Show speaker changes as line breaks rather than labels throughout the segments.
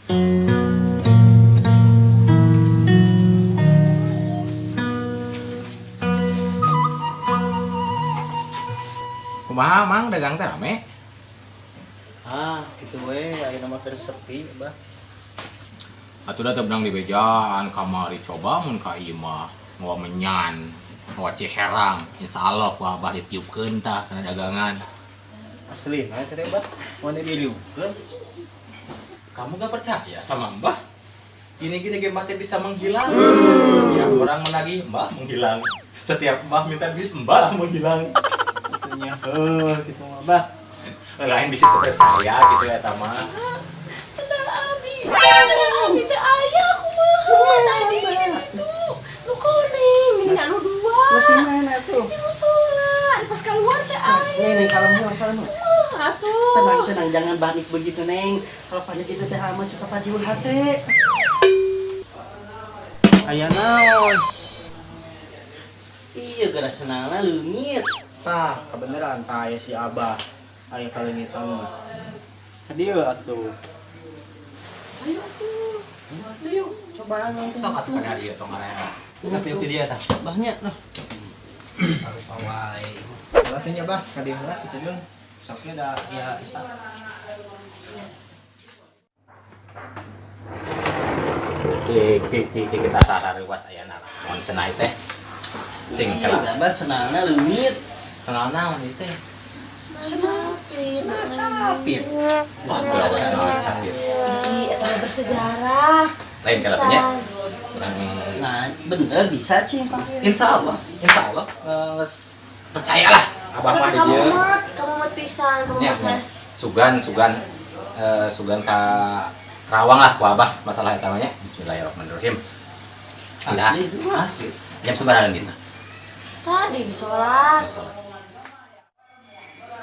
Kumaha, Mang, dagang teh rame?
Ah, gitu we, ayeuna mah keur sepi, Bah.
Atuh da teu beunang dibejaan kamari, coba mun ka imah mawa menyan, mawa ciherang, insyaallah ku Abah ditiupkeun tah kana dagangan.
Asli, nah teh, Bah. Mau diliukeun.
Kamu gak percaya sama Mbah? Gini-gini ge Mbah teh bisa menghilang. Setiap orang menagih, Mbah menghilang. Setiap Mbah minta duit, Mbah menghilang.
Itunya, heuh, gitu mah, Bah.
Lain bisa percaya gitu ya mah.
Sendal abi, sendal abi teh aya, kumaha tadi itu? Nu koneng, ini anu dua.
Di mana tuh?
Di musola, pas keluar teh aya.
Neng, neng, kalem heula, kalem heula.
Kumaha atuh?
Tenang, tenang, jangan panik begitu, Neng. Kalau panik itu teh amat suka pajiweuh hate. Aya naon?
Iya, gara sendalna leungit.
Tah, kebeneran tah aya si Abah. Aya kaleungitan mah. Hadieu atuh.
Ayo atuh.
Atuh yuk, cobaan nonton.
Sok atuh kana dieu tong arena. Tapi yuk dia tah.
Bahnya nah. Arupa wae.
Ulah teh nya, Bah, ka dieu heula si Tuyun. Sok da ya eta.
Cik cik cik cik, kita sarareuwas aya naon cenah teh. Cing
Iya,
kela.
gambar sendalna leungit.
Sendal naon ieu teh?
Sendal capit.
Sendal capit.
Wah, geus sendal capit.
Ih, eta mah bersejarah.
Lain kela teh nya.
Pisan.
Urang
Nah, bener bisa cing pakai.
Insya Allah, insya Allah, percayalah Abah mah
Berarti
di
kamu
dieu.
mat, kamu mat pisan, kamu
Ya,
mat teh.
Sugan, sugan, sugan ka Terawang lah ku Abah masalah eta mah nya. Bismillahirrahmanirrahim.
Asli itu mah.
Asli. Jam sabaraha leungitna?
Tadi di sholat.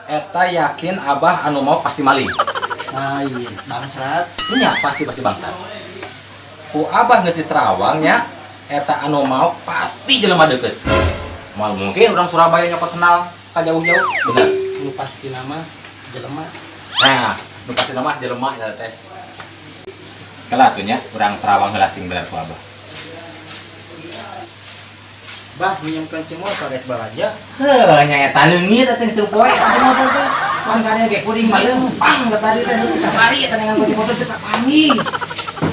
Eta yakin Abah anu mau pasti maling.
Ah iya, bangsat.
Nya pasti pasti bangsat. Ku Abah geus diterawang nya, eta anu mau pasti jelema deukeut. Moal mungkin urang Surabaya nyokot sendal ka jauh-jauh. Bener.
Nu pasti nama jelema.
Nah, nu pasti nama jelema eta teh. Kela atuh nya, urang terawang heula sing bener ku Abah.
Bah, minjemkeun si motor rek balanja.
Heuh, nya eta leungit eta geus poe atuh motor teh. Pan kadieu ge kuring mah leumpang ka tadi teh kamari eta dengan kunci motor teh kapanggih.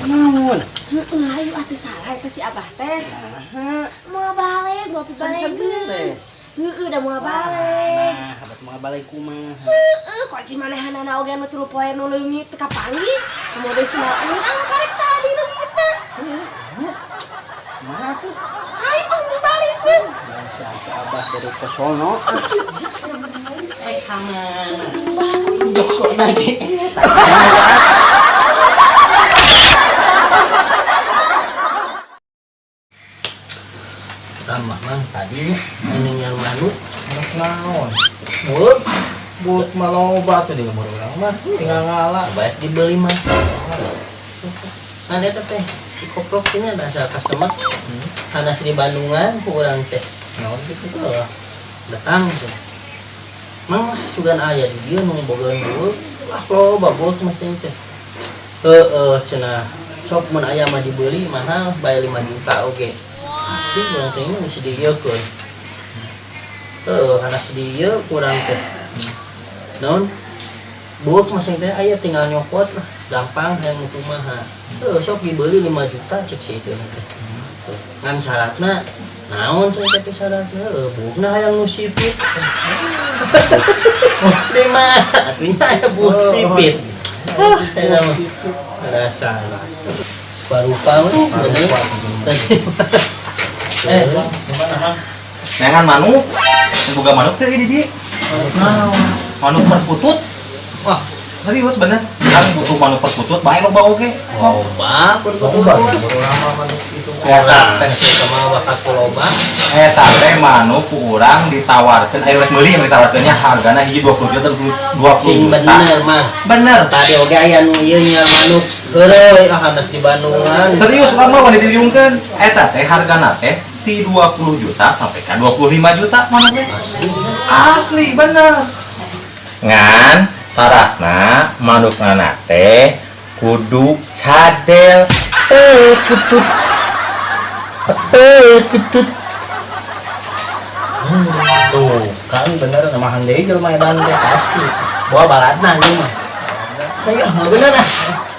Naon?
Heeh, ayo atuh, salah eta si Abah teh.
Nah,
Mau balik, mau
kan can
balik.
beres.
Heeh, udah mau balik.
Nah, habat mau balik kumaha?
Heeh, kunci manehanana oge anu 3 poe nu leungit teu kapanggih. Komodo sendal anu karek tadi leungit teh.
Kumaha tuh?
Ayo om dibalikeun.
Bangsa ke Abah dari ke sono. Eh, kamana? Joko lagi. Tambah mang tadi ini yang manuk.
Anak naon?
Mulut.
Buat mah loba tuh di lembur urang mah, tinggal ngala.
Baik dibeli mah. Nah, eta teh si koprok ini ada asal customer. Karena di Bandungan ku urang teh.
Naon gitu?
Wah, datang cenah. Mang sugan aya di dieu nu bogaan buuk. Wah, loba buuk mah cenah teh. Heeh, cenah. Sok mun aya mah dibeli mahal bae 5 juta oge. Asli urang teh ini mesti diieukeun. Heeh, karena di dieu kurang teh. Naon? Buuk mah cenah teh aya tinggal nyokot lah, gampang yang kumaha. Heuh, sok dibeli 5 juta cek si itu teh. Ngan syaratna naon cenah teh syaratna? Heuh, buukna hayang nu sipit. Di mana? Atunya aya buuk sipit. Ah, eta mah. Rasa Suparupa we bener. Tadi. Eh,
Gimana, Mang?
Neangan manuk. Boga manuk teh di dieu. Manuk perkutut. Wah, serius bener. Kan butuh manuk perkutut, bae loba oge. Sok.
Loba perkutut.
Loba baru lama manuk itu.
Eta teh
Sama bakat loba.
Eta teh manuk ku urang ditawarkeun, ayo rek meuli yang ditawarkeunnya hargana hiji 20 juta, 20
Sing
juta.
Bener mah.
Bener.
Tadi oge aya nu ieu nya manuk heureuy ah hanas di Bandungan.
Serius urang mah wani diriungkeun. Eta teh hargana teh ti 20 juta sampai ka 25 juta manuk teh. Asli bener. Ngan syaratna manukna teh Kudu cadel kutut. Kutut.
Tuh, kan bener namahan deui jelema edan teh.
Pasti. Bawa baladna ieu mah. Saya mah bener ah.